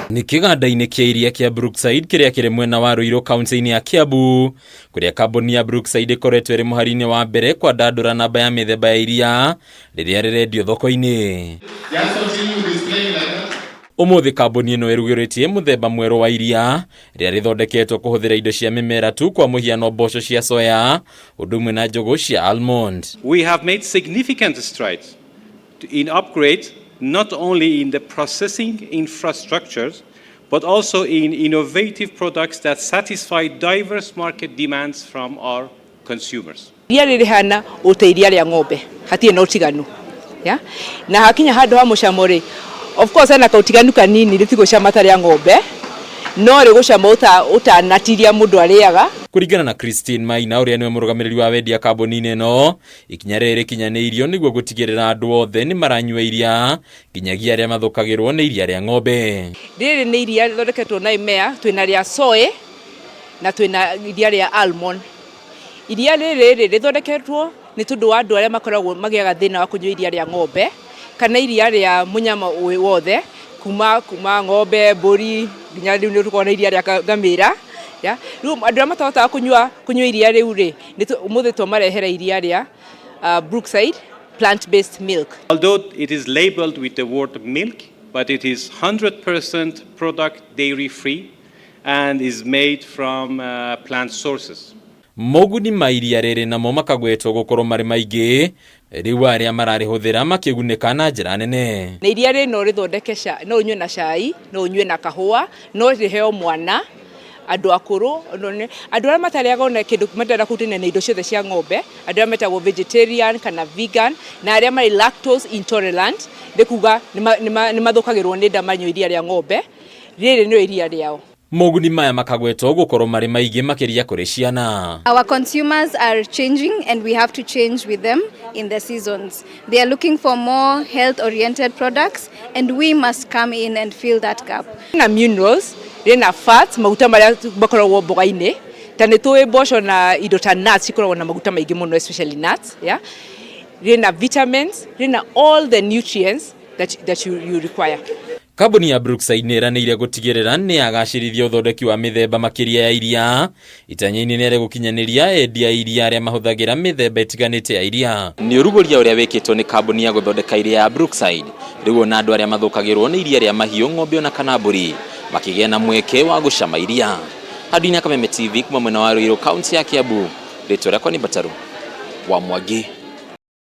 Nĩ kĩganda-inĩ kĩa iria kĩa Brookside kĩrĩa kĩrĩ mwena wa Ruiru kaunti-inĩ ya Kiambu, kũrĩa kambuni ya Brookside ĩkoretwo ĩrĩ mũhari-inĩ wa mbere kwandandũra namba ya mĩthemba ya iria rĩrĩa rĩrendio thoko-inĩ. Ũmũthĩ kambuni ĩno ĩrugũrĩtie mũthemba mwerũ wa iria rĩrĩa rĩthondeketwo kũhũthĩra indo cia mĩmera tu, kwa mũhiano mboco cia soya ũndũ ũmwe na njũgũ cia almond. We have made significant strides in upgrade not only in the processing infrastructures but also in innovative products that satisfy diverse market demands from our consumers. Iria rĩrĩ rĩhana o ta iria rĩa ng'ombe, hatirĩ na ũtiganu ya na hakinya handũ ha mũcamo rĩ, of course hena kaũtiganu kanini, rĩtigũcama ta rĩa ng'ombe, no rĩgũcama ũtanatiria mũndũ arĩaga. Kũringana na Christine Maina, ũrĩa nĩwe mũrũgamĩrĩri wa wendia kambuni-inĩ ĩno, ikinya rĩrĩ rĩkinyanĩirio nĩguo gũtigĩrĩra andũ othe nĩ maranyua iria, nginyagia arĩa mathũkagĩrwo nĩ iria rĩa ng'ombe. Rĩrĩ nĩ iria rĩthondeketwo na imea, twĩna rĩa soy na twĩna iria rĩa almond. Iria rĩrĩ rĩ rĩthondeketwo nĩ tondũ wa andũ arĩa makoragwo magĩaga thĩna wa kũnyua iria rĩa ng'ombe kana iria rĩa mũnyama wothe, kuma ng'ombe, mbũri, nginya rĩu nĩ tũkoragwo na iria rĩa ngamĩra ya. Rĩu andũ arĩa matahotaga kũnyua iria rĩu rĩ, ũmũthĩ twamarehera iria rĩa Brookside plant-based milk. Although it is labeled with the word milk, but it is 100% product dairy free and is made from plant sources. Moguni ma iria rĩrĩ namo makagwetwo gũkorwo marĩ maingĩ, rĩu arĩa mararĩhũthĩra makĩgunĩka na njĩra nene. Na iria rĩrĩ no rĩthondeke, no ũnyue na cai, no ũnyue na kahũa, no rĩheo mwana, andũ akũrũ, andũ arĩa matarĩaga ona kĩndũ, matarenda kũhutania na indo ciothe cia ng'ombe, andũ arĩa metagwo vegetarian kana vegan, na arĩa marĩ lactose intolerant, nĩ kuga nĩ mathũkagĩrwo nĩ nda manyua iria rĩa ng'ombe, rĩrĩ nĩrĩo iria rĩao. Moguni maya makagwetwo gũkorwo marĩ maingĩ makĩria kũrĩ ciana. Our consumers are changing and we have to change with them in the seasons. They are looking for more health-oriented products and we must come in and fill that gap. Na minerals, rĩna fats, maguta marĩa makoragwo mboga-inĩ, ta nĩ tũĩ mboco na indo ta nuts cikoragwo na maguta maingĩ mũno, especially nuts, yeah? Rĩna vitamins, rĩna all the nutrients that you require. Kambuni ya Brookside nĩ ĩranĩire gũtigĩrĩra nĩ yagacĩrithia ũthondeki wa mĩthemba makĩria ya iria, itanya-inĩ nĩ gũkinyanĩria endia iria arĩa mahũthagĩra mĩthemba ĩtiganĩte ya iria. Nĩ ũrugũria ũrĩa wĩkĩtwo nĩ kambuni ya gũthondeka iria ya Brookside, rĩu ona andũ arĩa mathũkagĩrwo nĩ iria rĩa mahiũ, ng'ombe ona kana mbũri makĩgĩa na mweke wa gũcama iria. Handũ-inĩ Kameme TV kuma mwena wa Ruiru, kaunti ya Kiambu, rĩtwa rĩakwa nĩ Mbataru wa Mwangi.